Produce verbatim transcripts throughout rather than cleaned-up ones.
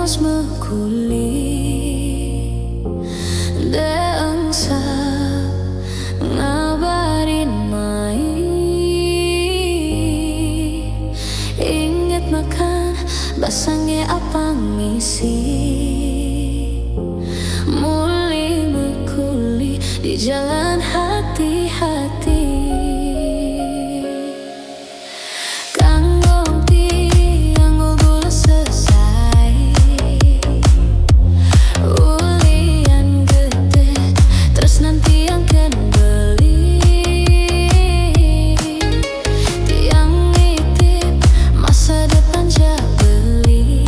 Mekuli, de'eng sa ngabarin mai. Inget makan, ba sangge apang misi. Muli mekuli, di jalan hati-hati. Kanggo tiang ugul sesai, ulian gete, tresnan tiang ken beli. Tiang nitip masa depan jak beli.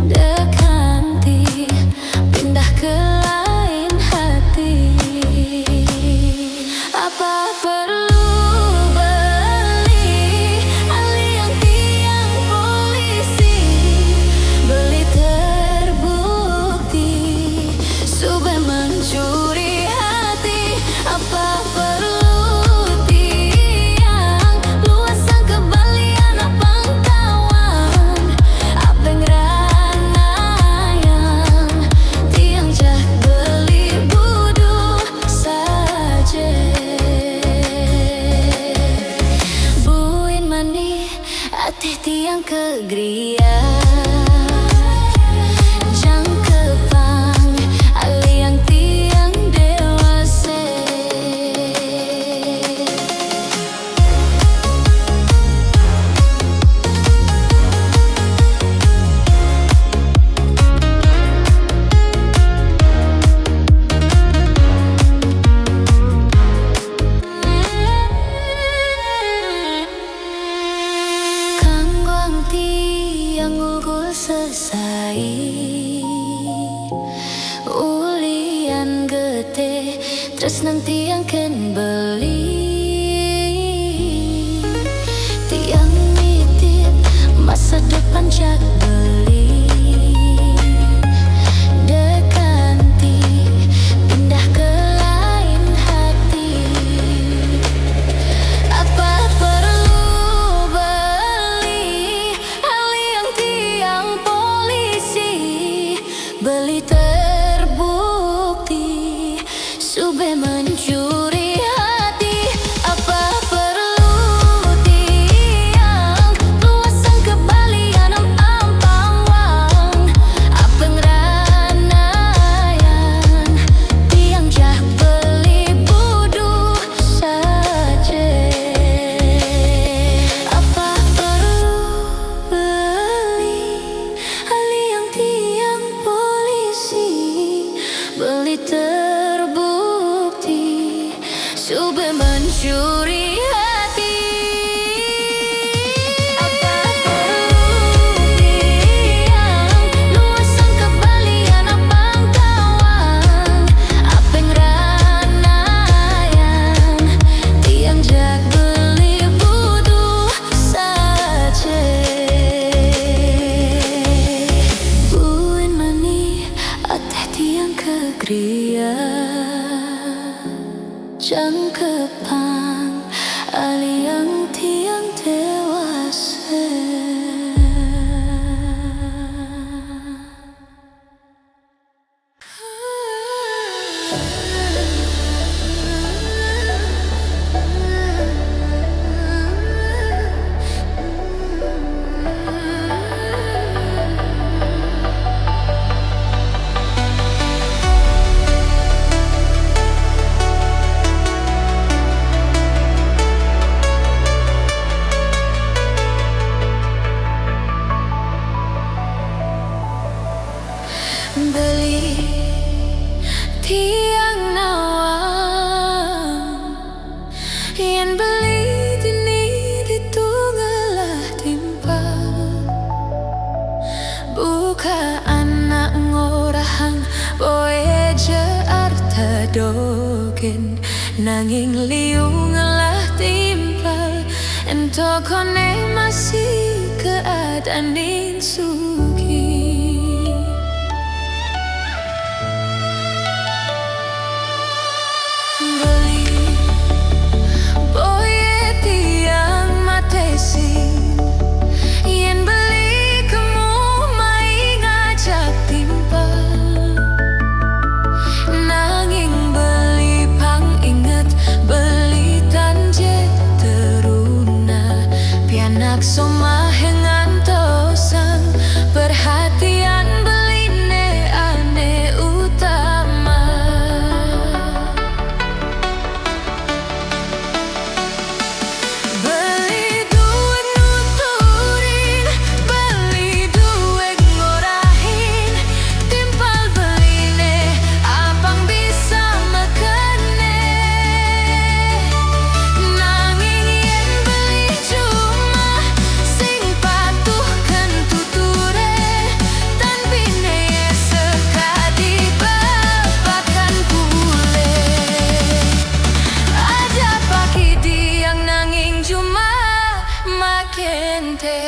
Dekan ti pindah ke lain hati. Apa perlu beli, aliang tiang polisi, beli terbukti, sube mencuri hati. Apa perlu tiang luasang kebalian apang tawan, apeng ranaian, tiang jak beli budu saja. Buin mani ateh tiang ke geria, jangkepang aliang tiang dewasa. Kanggo tiang ugul sesai, ulian gete, tresnan tiang ken beli. Tiang nitip masa depan jak beli. Dekan ti pindah ke lain hati. Apa perlu beli, aliang tiang polisi, beli terbukti, sube mencuri hati. Apa perlu tiang luasang kebalian apang tawan, apeng ranaian, tiang jak beli budu saja. Apa perlu beli, aliang tiang polisi, beli terbukti, sube mencuri hati. Apa perlu tiang luasang kebalian apang tawan, apeng ranaian, tiang jak beli budu saja. Buin mani ateh tiang ke geria, jangkepang aliang tiang dewasa. Beli tiang nawang, yan beli dini ditu ngelah timpal. Buka anak ngorahang, boe ja arta dogen, nanging liu ngelah timpal, ento kone masih keadanin sugih. Beli, boye tiang matesin, yen beli kemu Somahe ngantosang perhatian beline ane utama. Beli duweg nuturin, beli duweg ngorahin, timpal beline apang bisa mekene. Nanging yen beli jumah sing patuh ken tuture, tan bine sekadi babakan pule. Ada pakidi yang nanging jumah makente.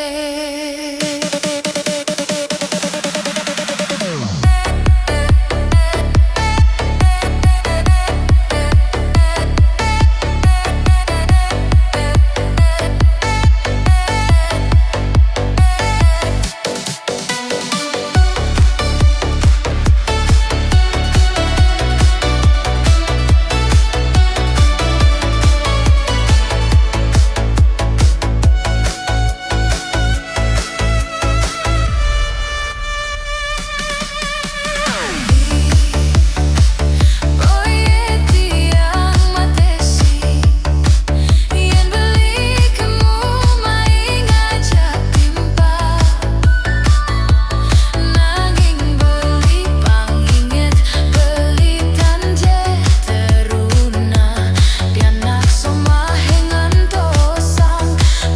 Nanging beli panginget, beli tan je teruna, pianak somahe ngantosang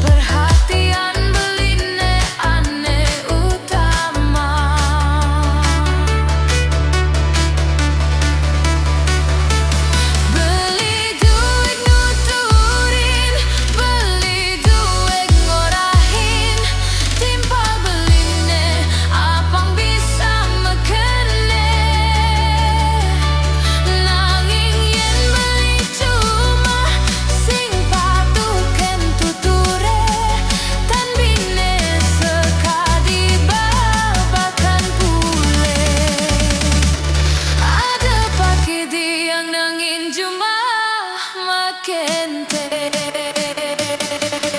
perhatian beline ane utama. Beli duweg nuturin, beli duweg ngorahin, timpal beline apang bisa mekene. Nanging yen beli jumah sing patuh ken tuture, tan bine sekadi babakan pule. Ada pakidi yang nanging jumah makente.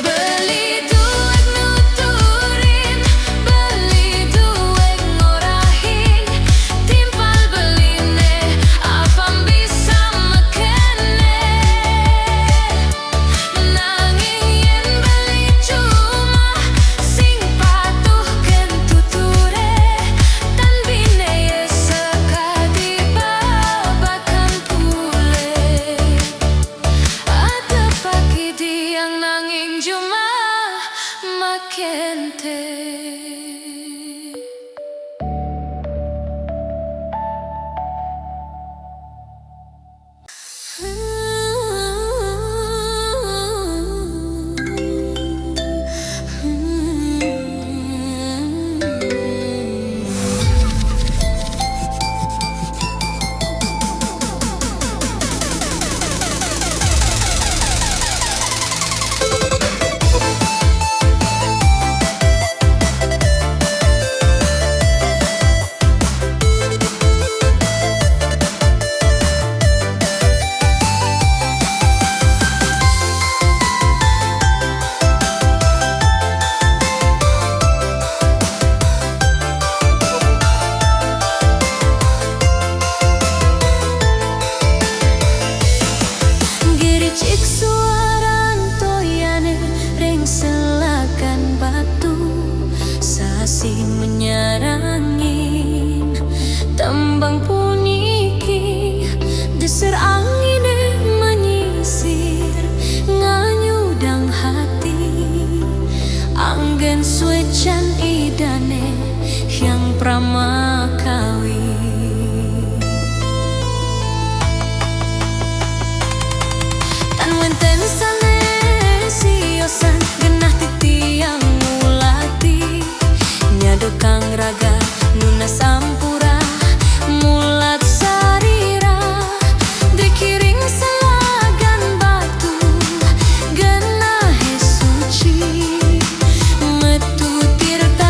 Beli duweg nuturin, beli duweg ngorahin, timpal beline apang bisa mekene. Nanging yen beli jumah sing patuh ken tuture, tan bine sekadi babakan pule. Ada pakidi yang nanging jumah makente. Gericik suaran toyane ring selagan batu, sasih menyarangin tembang puniki, desir angine menyisir nganyudang hati, anggen suecan idane Hyang Pramakawi. Tan wenten sane siosan genah titiang mulati, nyadokang raga nunas ampura, mulat sarira dikiring selagan batu, genahe suci metu tirta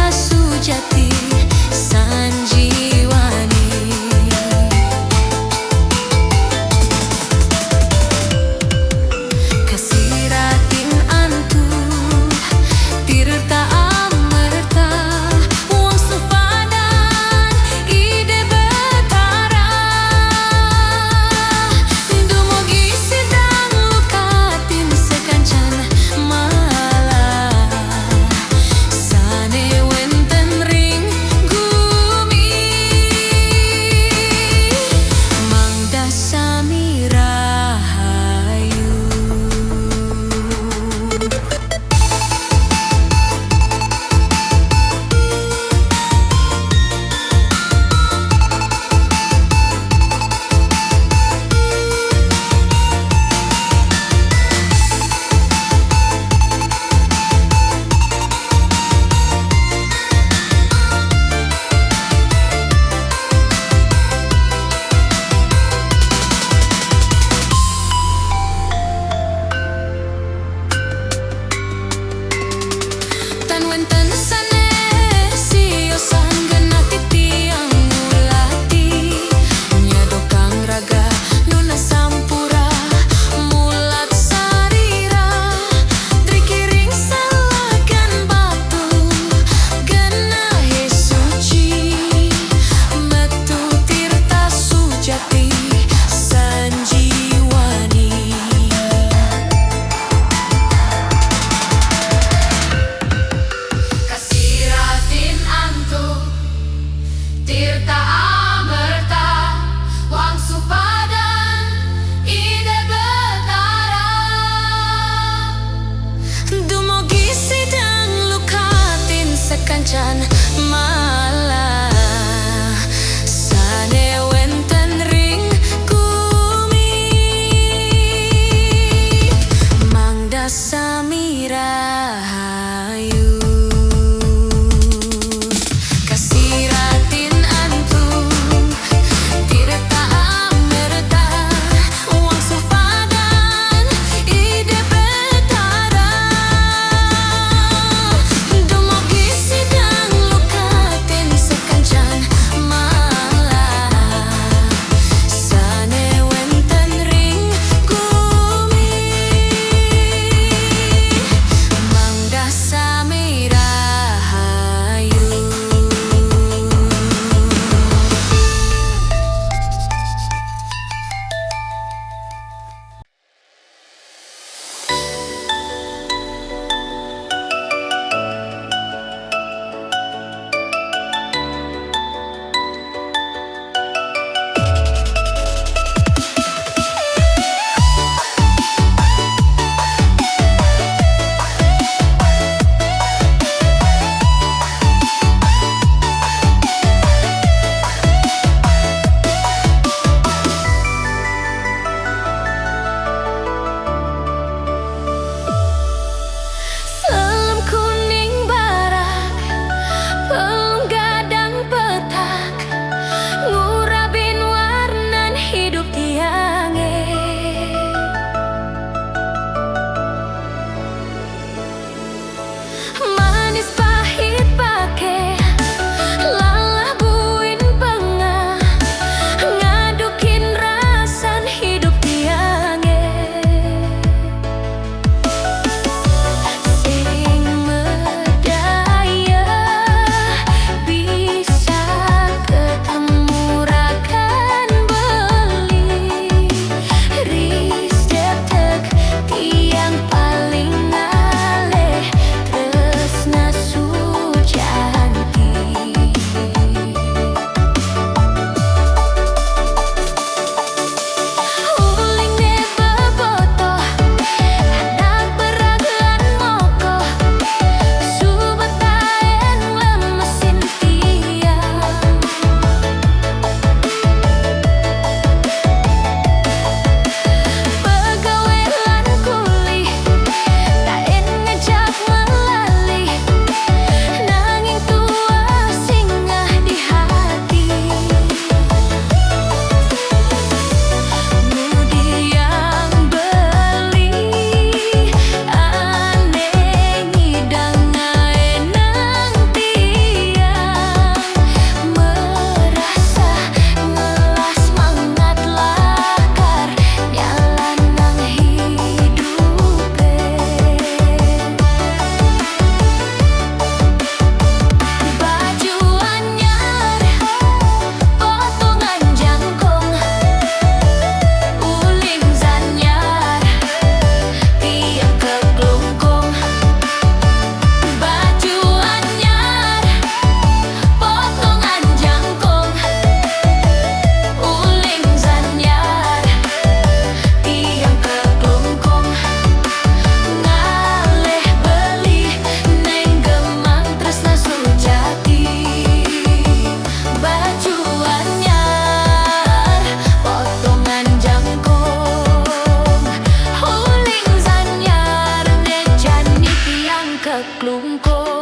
Klungkung.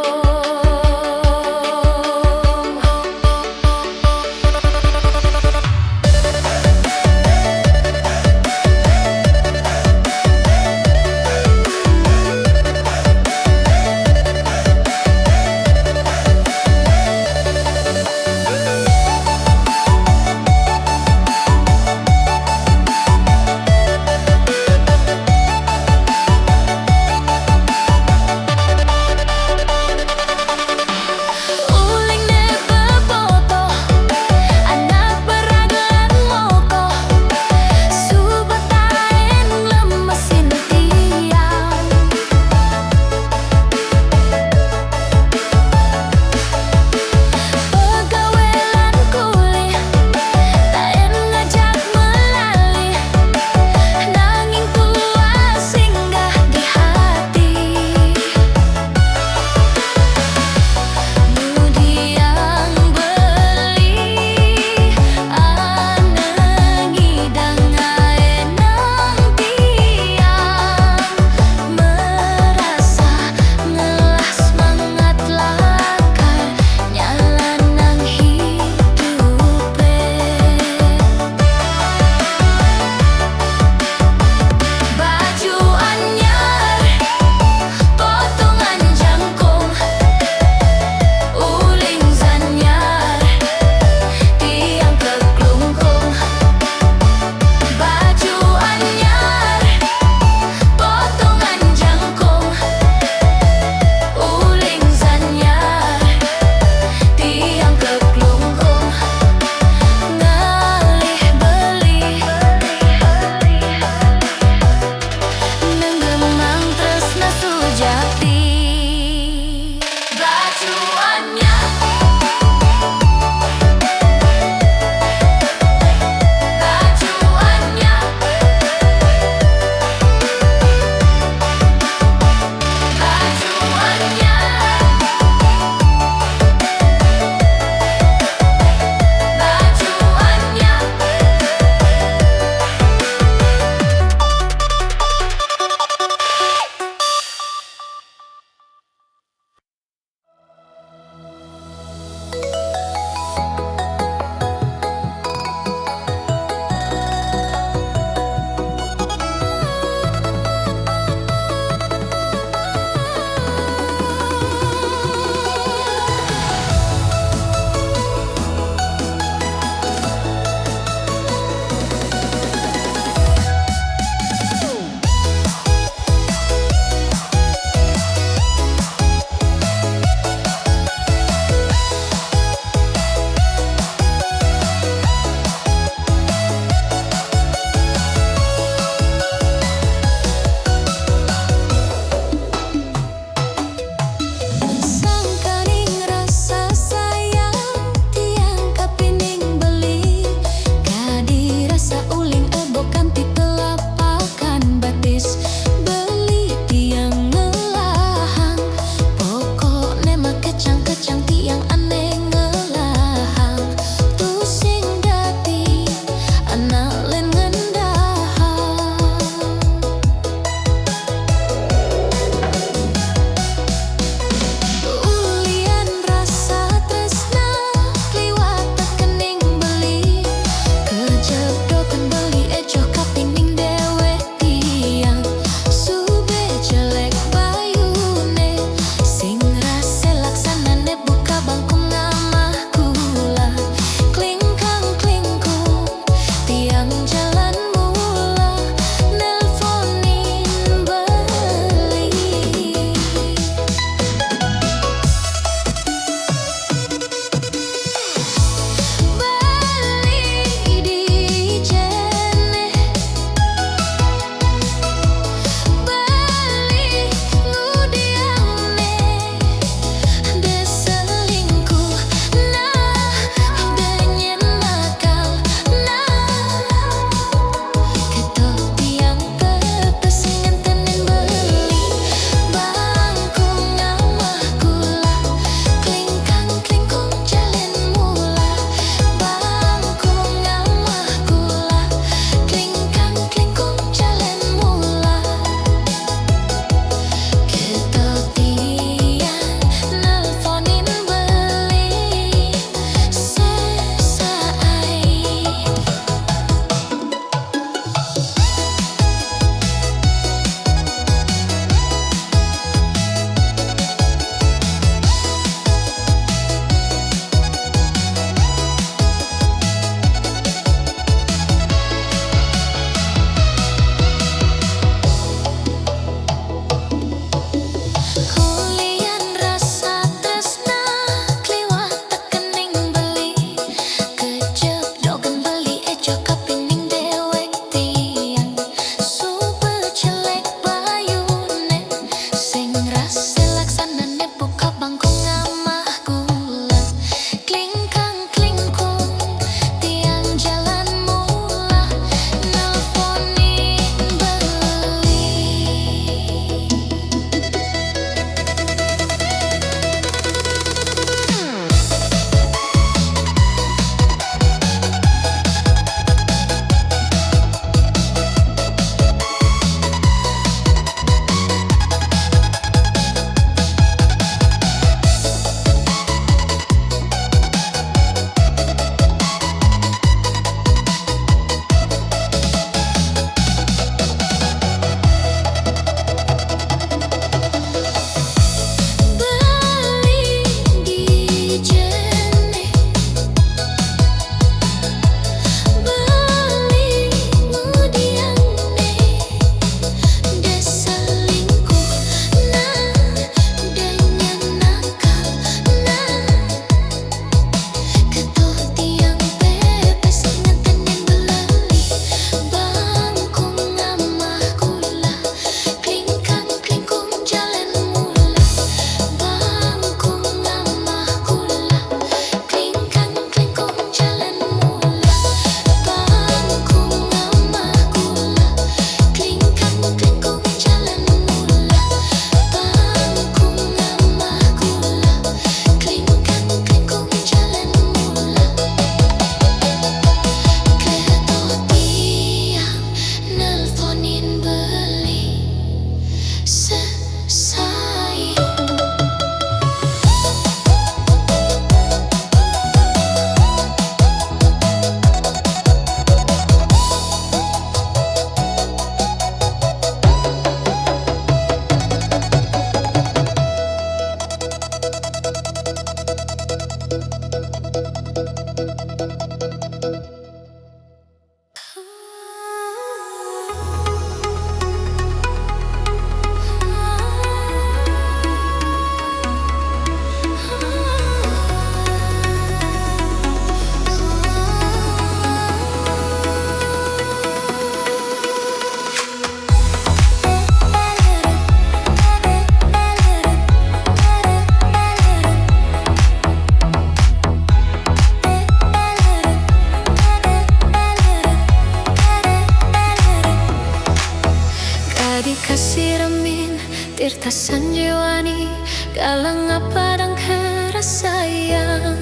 Kasanjiwani, kalang apa dang kerasayang.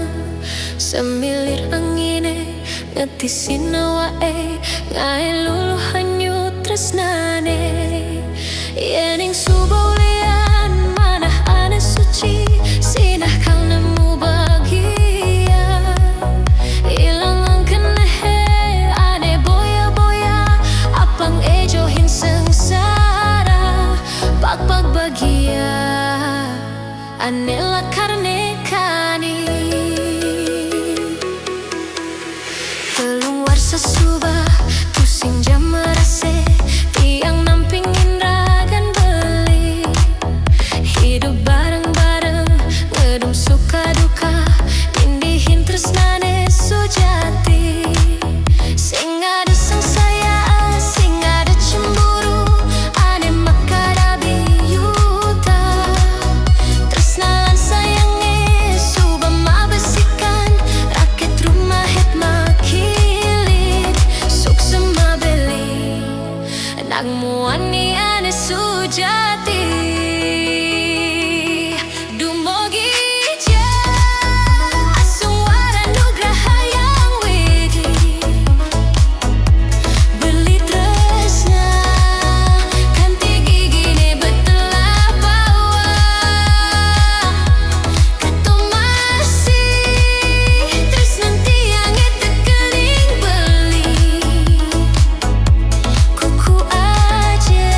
Samilir angin e, ngatisi na wae, ngae lulu hanyut tresnane. Yening suba ulian manah ane suci, sinah kal nemu bagia. Ilang angken he ane boya-boya, apang ejo hin sengsara. Pakpak bagia ane lakar ne kani. Telung warsa suba, tusing ja merase, tiang nampingin ragan beli. Hidup bareng-bareng, ngedum suka duka, nindihin tresnane sujati. Sing ada sengsaya, sing ada cemburu, ane makada biyuta. Tresna lan sayange suba mabesikan, raket rumah het makilit, sukse mabeli. Nang muani ane sujati. Dumogi ja asung wara nugraha Hyang Widhi. Beli tresna kanti gigine betela bawa. Ketomasi tresnan tiange tekening beli. Kuku aje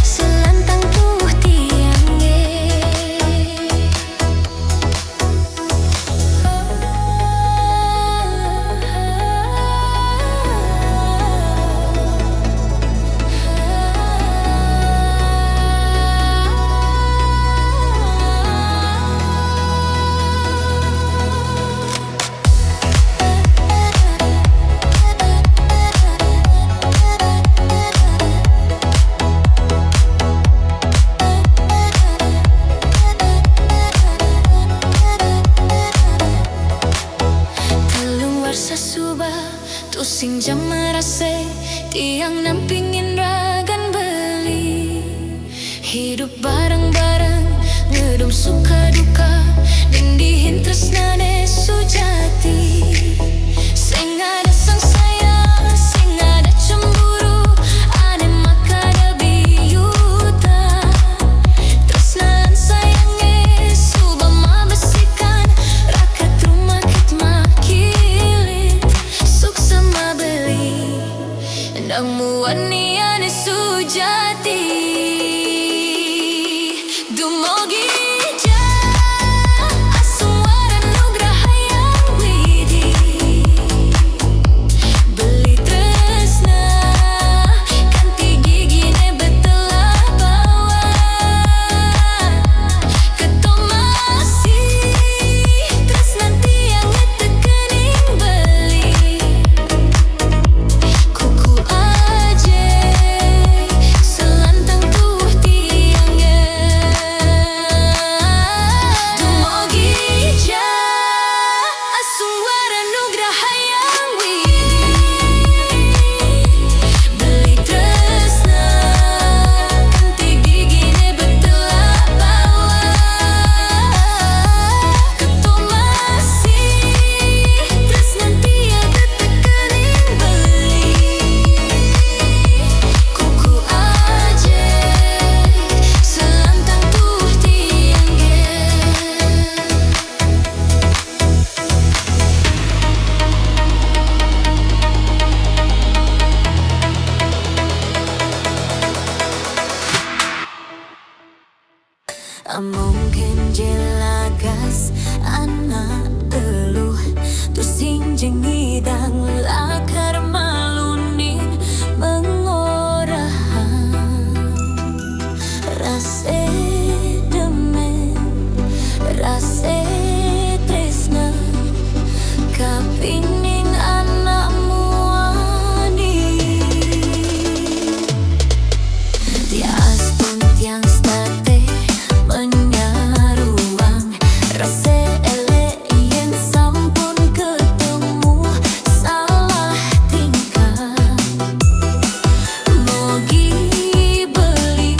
selantang tuh tiange. Telung warsa suba, tusing ja merase, tiang nampingin ragan beli. Hidup bareng-bareng, ngedum suka duka, nindihin tresnane sujati. Sing ada sengsaya, sing ada cemburu, ane makada biyuta. Tresna lan sayange suba mabesikan, raket rumah het makilit, sukse mabeli. Nang muani ane sujati. Dumogi ja asung wara nugraha Hyang Widhi. Beli tresna kanti gigine betela bawa. Ketomasi tresnan tiange tekening beli. Kuku aje selantang tuh tiange. Dumogi ja asung wara nugraha Hyang Widhi. Beli tresna kanti gigine betela bawa. Ketomasi tresnan tiange tekening beli. Kuku aje selantang tuh tiange. Amongken je lagas anak teluh, tusing je ngidang lakar malunin mengorahan. Rase demen, rase tresna, kapining anak muani. Tiang astun tiang stad te menyaruang, rase elek yen sampun ketemu salah tingkah. Mogi beli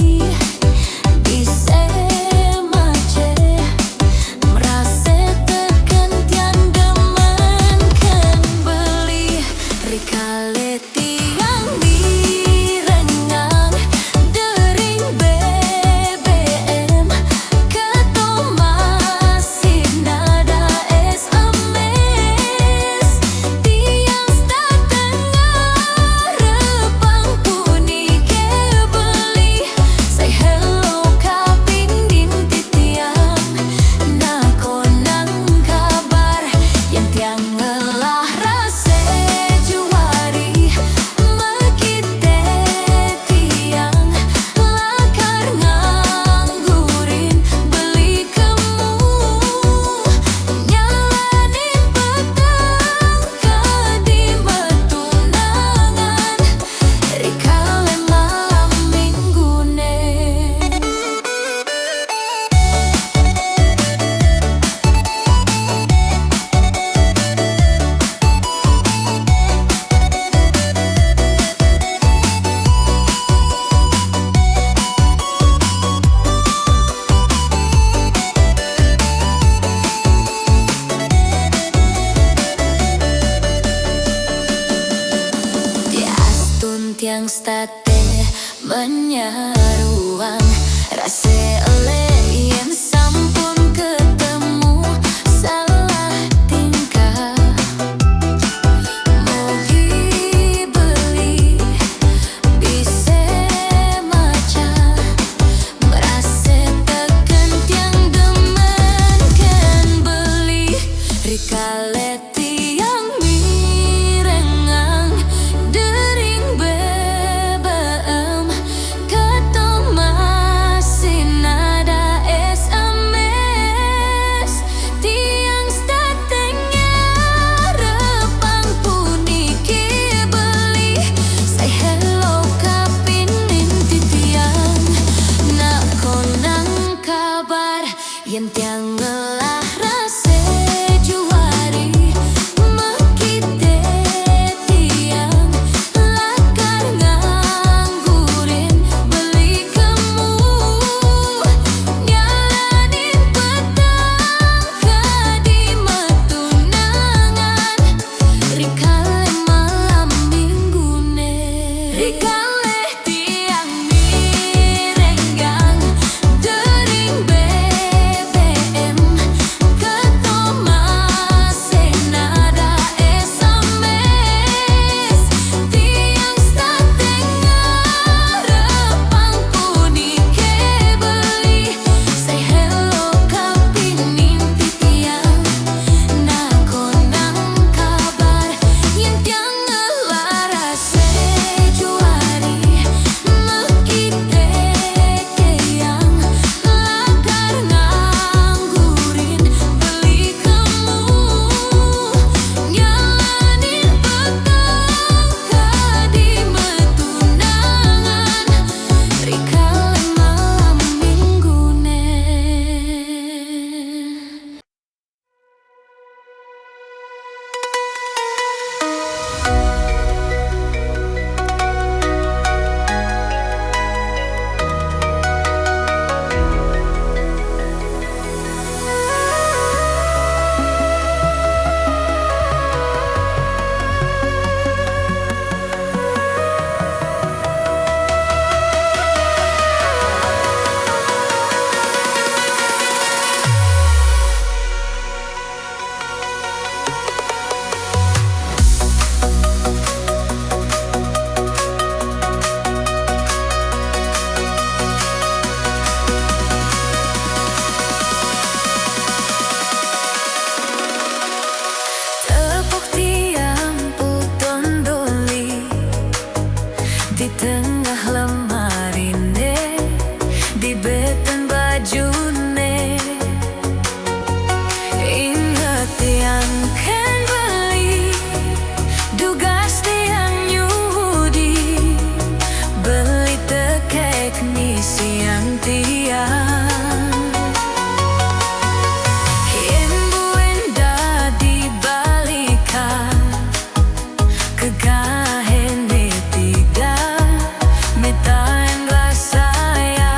Tiang ngelah rase juari, mekite tiang lakar nganggurin, beli kemu nyalanin petang kadi metunangan. Rikale malam minggune, rikale tiang mirenggang dering B B M, keto mase nada S M S. Tiang state ngarepang punike beli, sai helo kapininti tiang nakonang kabar. Yen tiang ngelah rase juari, mekite tiang lakar nganggurin, beli kemu nyalanin petang kadi metunangan, rikale malam minggune. Tepuk tiang puton doli di tengah lemarine, di beten bajune. Inget tiang ken beli, dugas tiang nyudi, beli tekek ni siang tiang. Yen buen dadi balikan, kegahene tidak metain rasaya.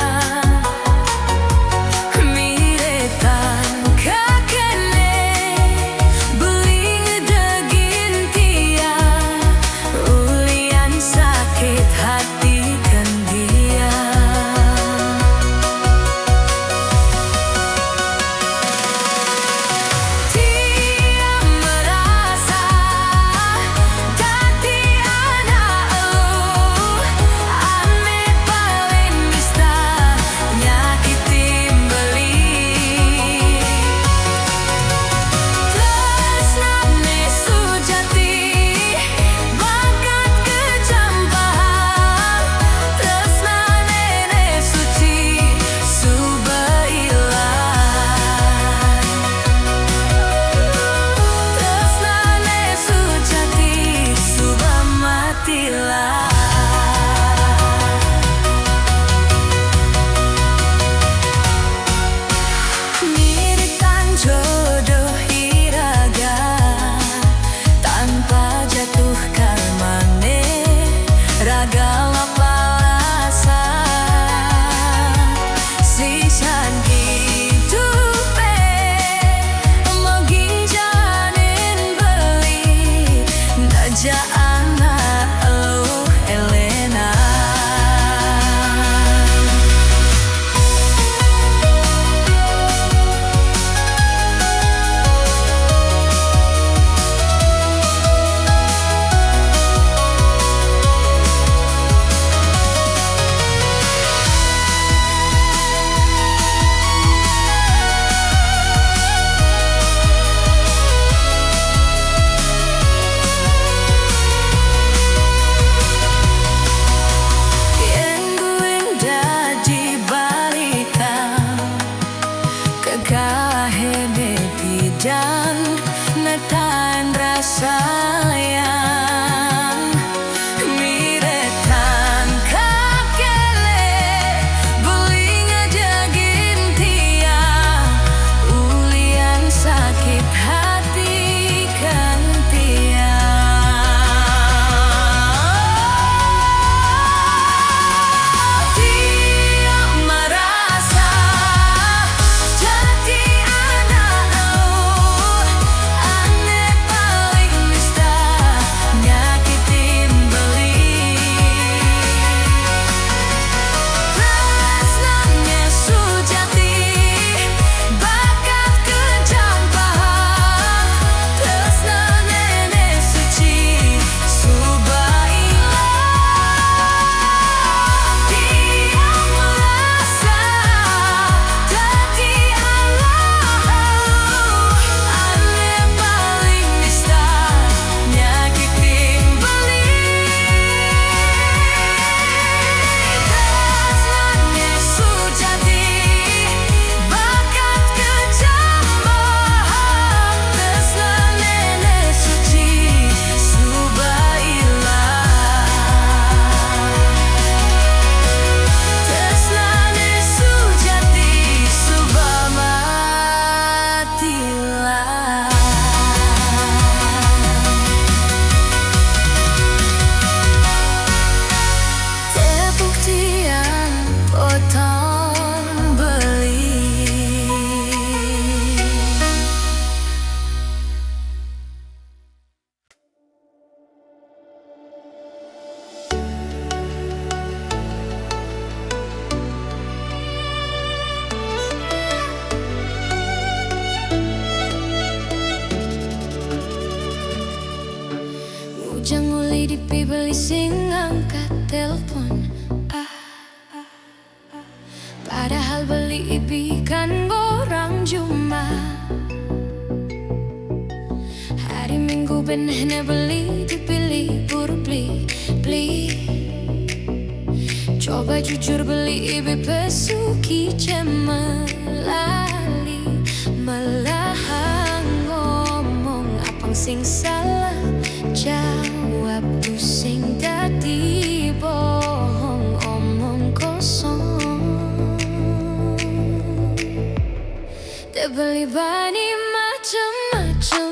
sing angkat telpon. Ah, padahal beli ibi kan ngorang jua. Hari Minggu beneh ne beli, dipilih buru beli, beli. Coba jujur beli ibi pesuki je melali. Melahang ngomong apang sing salah, jawab tu sing dadi bohong, omong kosong. Te beli bani macem-macem.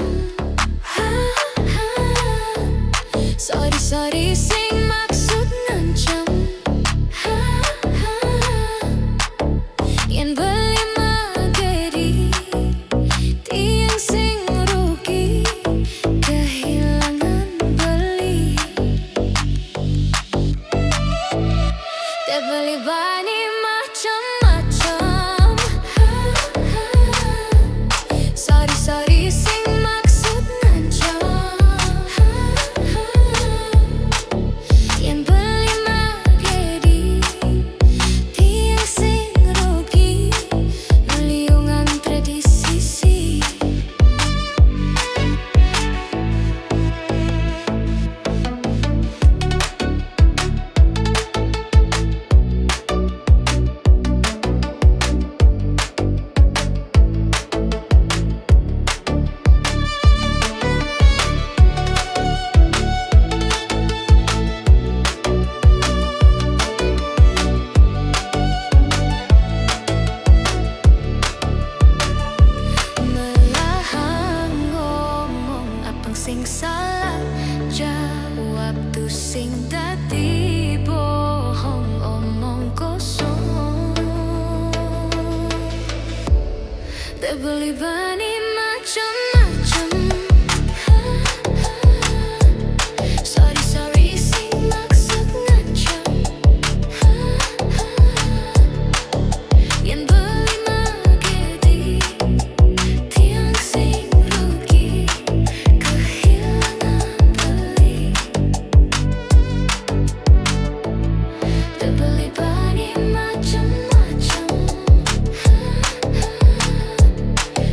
Ha, ha. Sorry, sorry, sing maksud ngancam. Ha, ha. Yen beli magedi, tiang sing rugi, kehilangan beli. Te beli bani macem-macem. Sorry, sorry, sing maksud ngancam. Yen beli magedi, tiang sing rugi, nu liungan tradisi. Melahang ngomong apang sing salah, jawab tu sing dadi bohong, omong kosong. Te beli bani macem-macem. Sorry, sorry, sing maksud ngancam. Yen beli magedi, tiang sing rugi, kehilangan beli. Te beli bani macem-macem.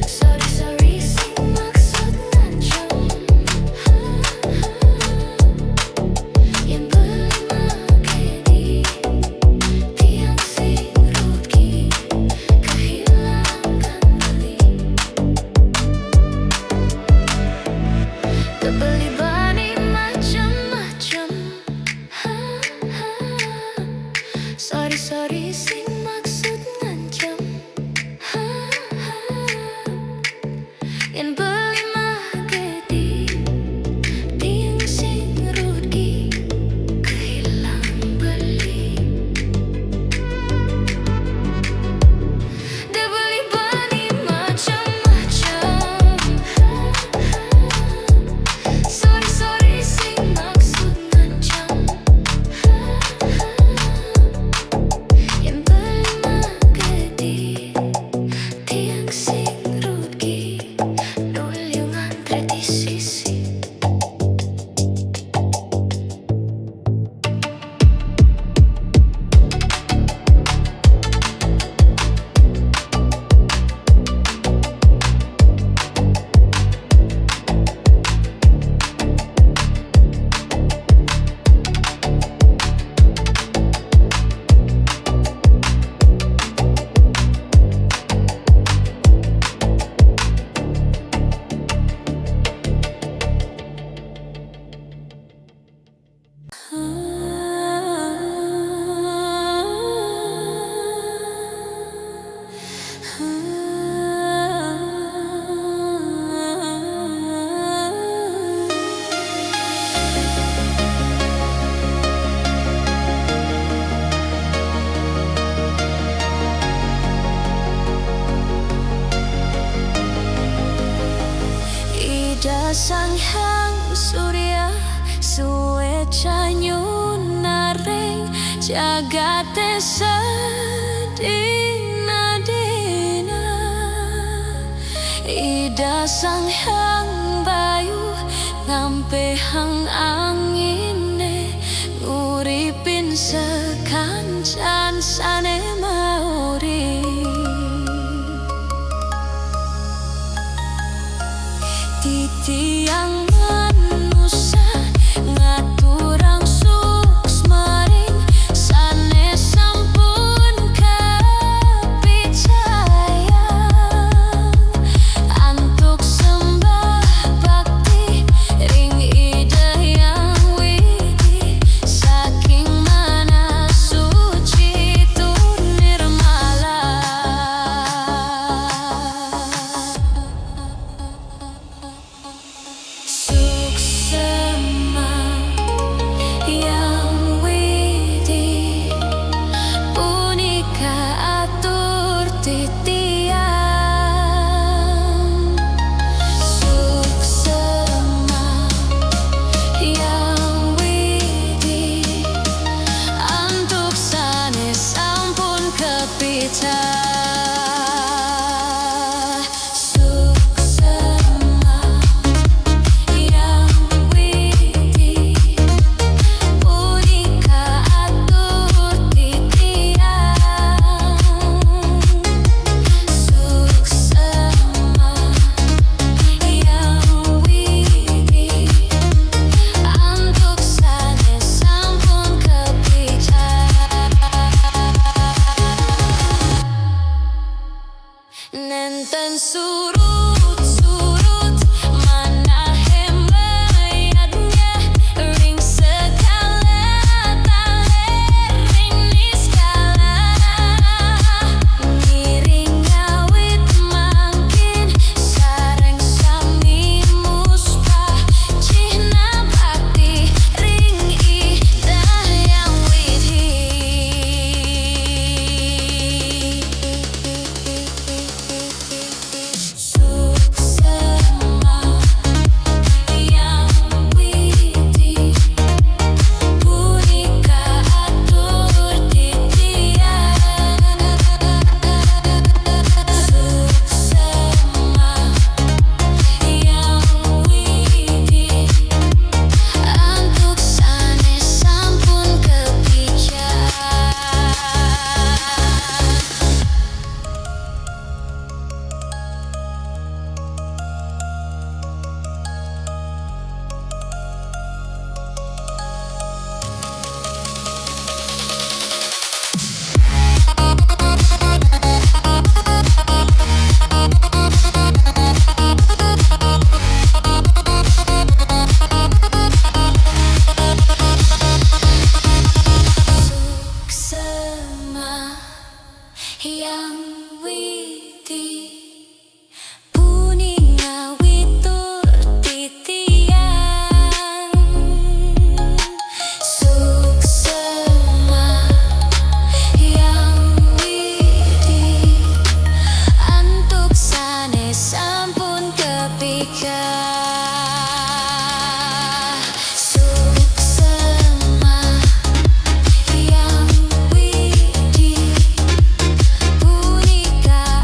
Sorry, sorry, sing maksud ngancam. Yen beli magedi, tiang sing rugi, kehilangan beli. Te beli bani macem-macem. Sorry, sorry, sing maksud ngancam. Yen beli magedi, tiang sing rugi, kehilangan beli. Te beli bani macem-macem. Sorry, sorry, sing maksud ngancam. Yen beli magedi, tiang sing rugi, nu liungan tradisi. Ida Sang Hyang Surya suwe canyunareng jagate sedina-dina. Ida Sang Hyang Bayu ngampehang angine Sakancan sane mauri, titiang manusa ngaturang suksma ring sane sampun kapicayang antuk sembah bakti ring Ida Hyang Widhi saking manah suci tur nirmala. Suksma Hyang Widhi punika atur titiang. Suksma Hyang Widhi antuk sane sampun kapicayang. Suksma Hyang Widhi punika atur titiang. Suksma Hyang Widhi antuk sane sampun kapicayang. Nenten surut-surut manahe mayadnya ring segala taler ring niskala. Ngiring ngawit mangkin sareng sami muspah cihna bakti ring Ida Hyang Widhi. Suksma Hyang Widhi punika atur titiang. Suksma Hyang Widhi antuk sane sampun kapicayang. Suksma Hyang Widhi puni ngawitur titiang. Suksma Hyang Widhi antuk sane sampun kapicayang. Suksma Hyang Widhi punika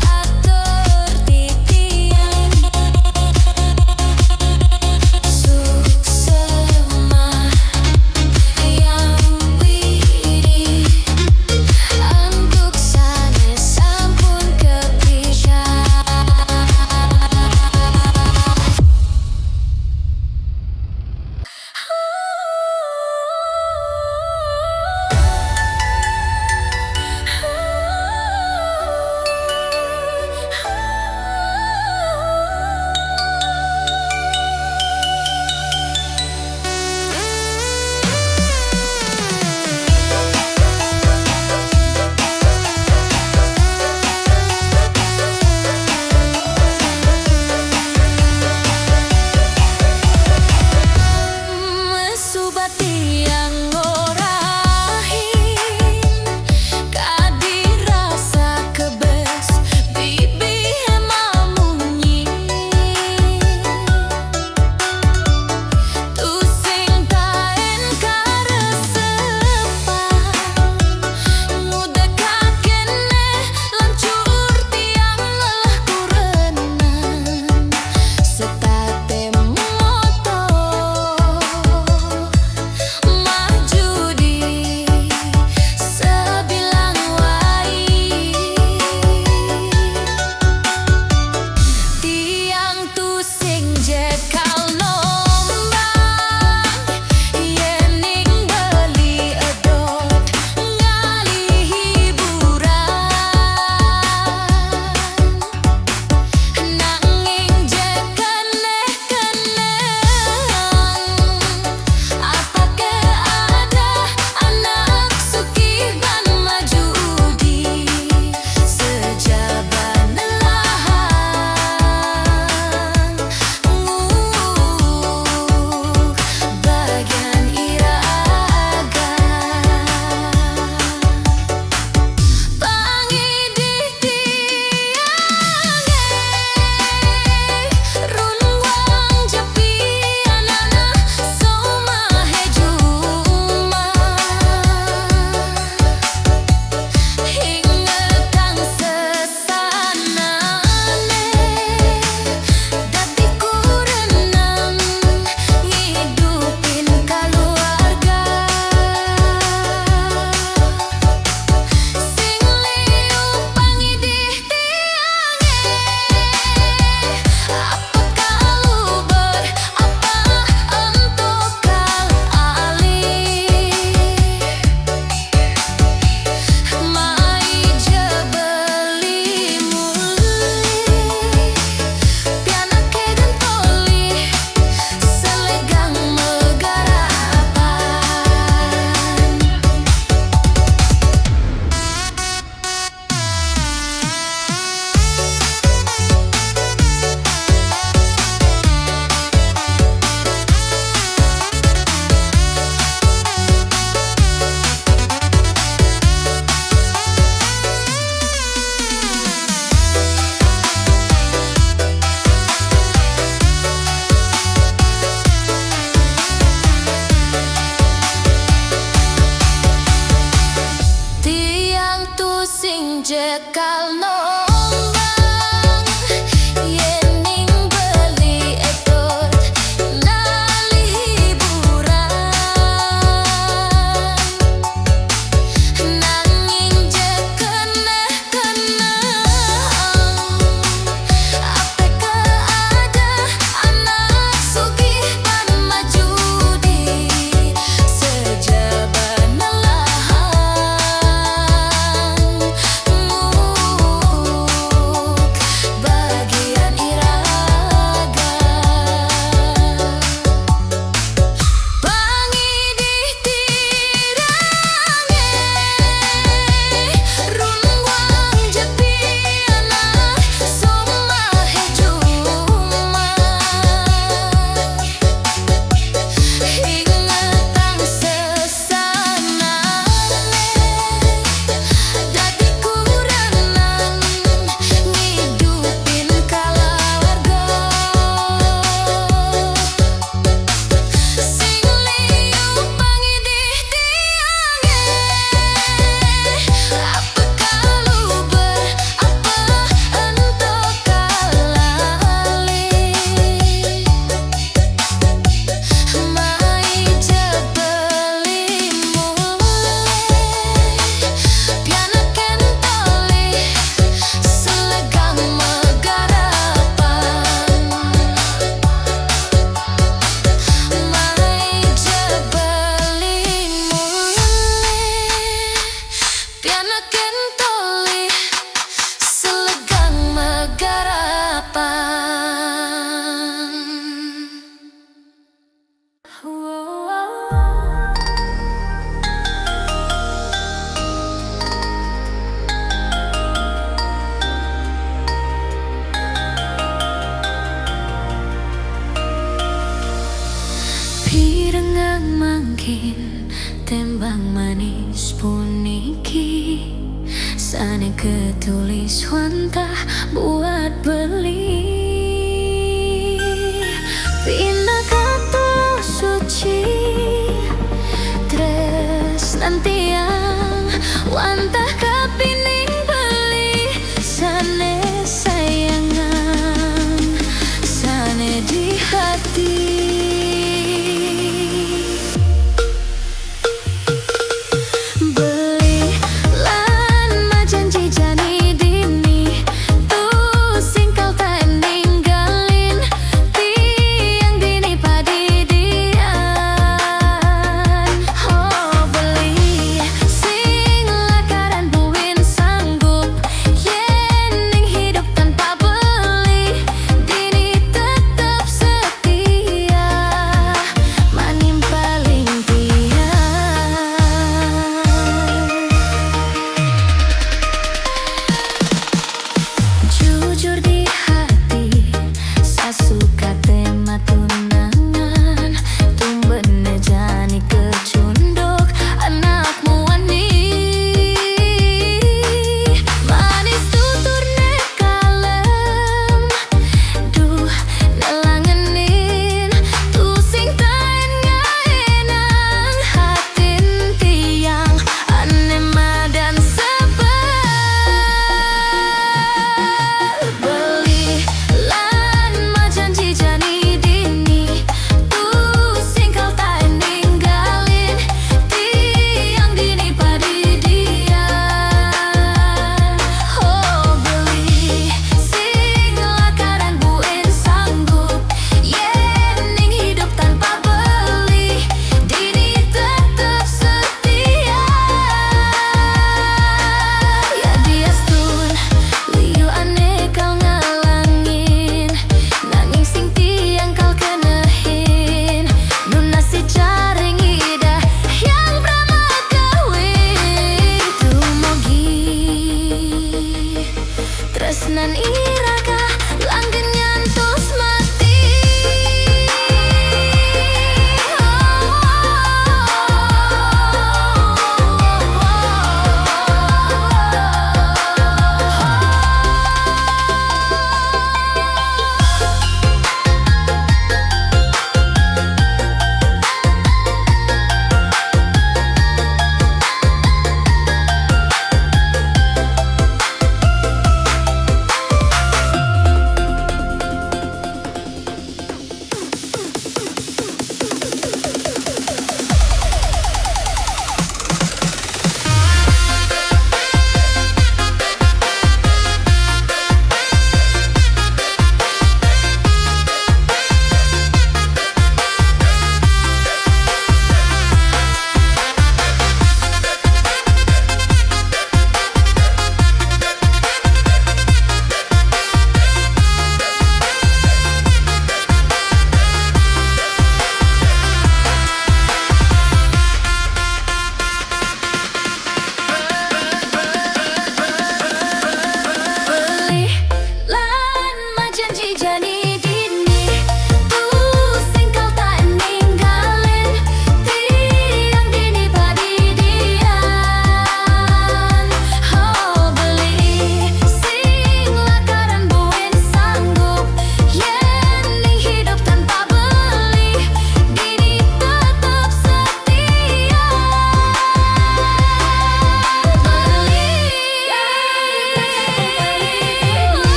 Tembang manis puniki sane ketulis wantah buat beli. Pinaka Tuhan suci, tresnan tiang wantah kapining beli sane sayangan, sane di hati. Beli lan majanji jani dini, tusing kal taen ninggalin tiang dini padidian. Oh, beli sing lakaran buin sanggup, yen ning hidup tanpa beli, dini tetep setia manimpaling tiang. Jujur di hati, sasuka tema tunangan, tumbene jani kecunduk anak muani. Manis tuturne kalem, duh, nelangenin, tusing taen ngaenang hatin tiang, ane madan sebel. Beli lan majanji jani dini, tusing kal taen ninggalin tiang dini padidian. Oh, beli sing lakaran buin sanggup, yen ning hidup tanpa beli, dini tetep setia. Ya diastun liu ane kal ngalangin, nanging sing tiang kal kenehin, nunas i jaring Ida Hyang Brahma Kawi. Dumugi tresnan iraga langgeng nyantos mati.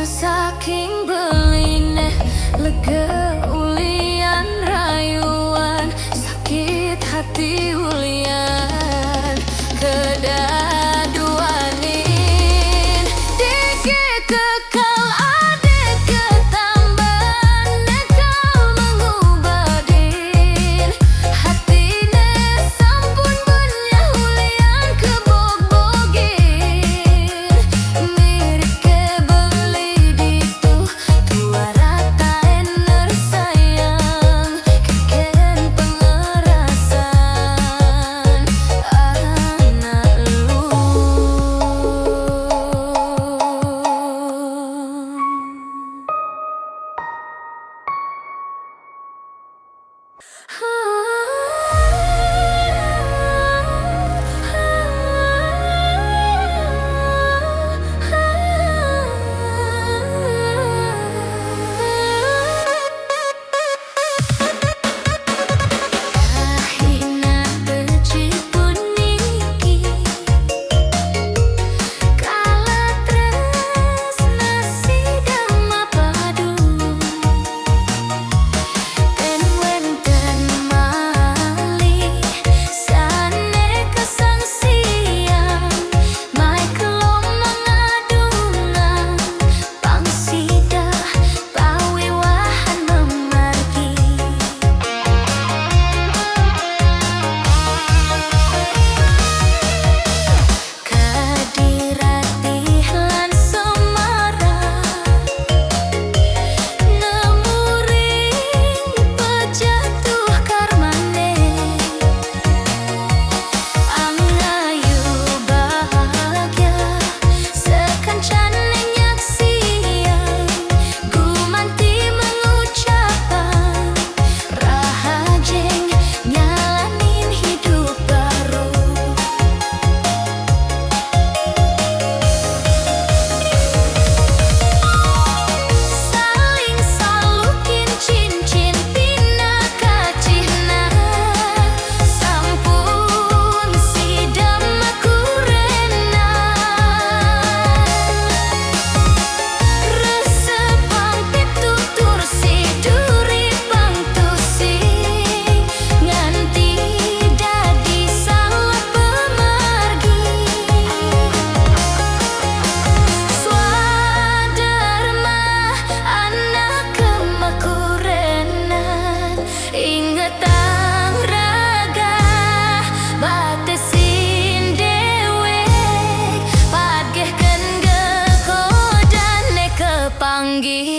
Saking beliné lega ulian rayuan, sakit hati ulian kedaduanin. Dikit kekal adé ketambané kal mengubadin. Hatiné sampun benyah ulian kebogbogin. Mirip ké beli ditu, tuara taén nersayang, kékén pengerasan anak luung. Kahina beci puniki, kala tresna sida mapadu. Ten wénten malih sané kasangsian, maik lomang adungan, pang sida pawiwahan mamargi. Kadi ratih lan semara, nemuring pejatuh karmané. Angayu bahagia sakancan nyaksian, gumanti mengucapan rahajeng nyalanin hidup baru. Saling salukin cincin pina kacihna, sampun sida makurenan. Resep pang pitutur si duri pang tusing, nganti dadi salah pamargi. Swadarma anak kemakurenan, ingetang raga batesin déwék, padgehken gegodané kapanggih.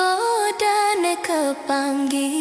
Odane kepanggih